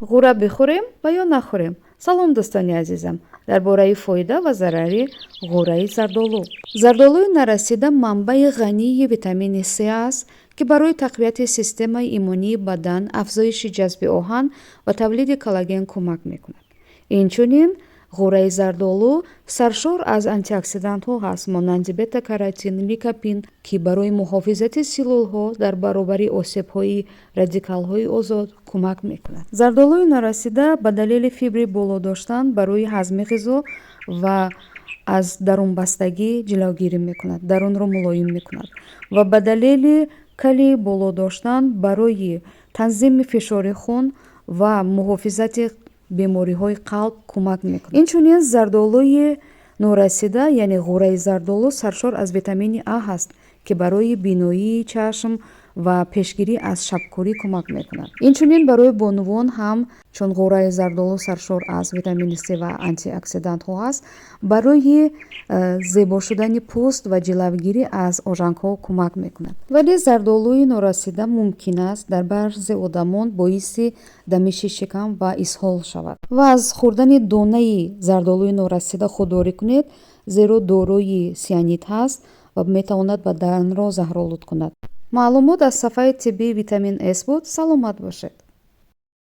Ғӯра бихӯрем ва ё нахӯрем? Салом, дӯстони азизам! Дар бораи фоида ва зарари ғӯраи зардолу. Зардолуи нарасида манбаи ғании витамини С аст, ки барои тақвияти системаи иммунии бадан, афзоиши ҷазби оҳан ва тавлиди коллаген кӯмак мекунад. Инчунин ғӯраи зардолу саршор аз антиоксидантҳо ҳаст, монанди бета-каротин, ликопин, ки барои муҳофизати силулҳо дар баробари осебҳои радикалҳои озод кӯмак мекунад. Зардолуи нарасида ба далели фибри боло доштан барои ҳазми ғизо ва аз дарунбастагӣ ҷилавгирӣ мекунад, дарунро мулоим мекунад ва ба далели калии боло доштан барои танзими фишори хун ва муҳофизати бемориҳои қалб кӯмак мекунад. Инчунин зардолуи норасида, яъне ғӯраи зардолу, саршор аз витамини А ҳаст, ки барои биноии чашм ва пешгирӣ аз шабкӯрӣ кӯмак мекунад. Инчунин барои бонувон ҳам, чун ғӯраи зардолу саршор аз витамини С ва антиоксидантҳо ҳаст, барои зебо шудани пӯст ва ҷилавгирӣ аз ожангҳо кӯмак мекунад. Вале зардолуи норасида мумкин аст дар баъзе одамон боиси дамиши шикам ва исҳол шавад. Ва аз хӯрдани донаи зардолуи норасида худдорӣ кунед, зеро дорои сианид ҳаст ва метавонад баданро заҳролуд кунад. Маълумот аз сафҳаи тиббии Витамин С буд. Саломат бошед.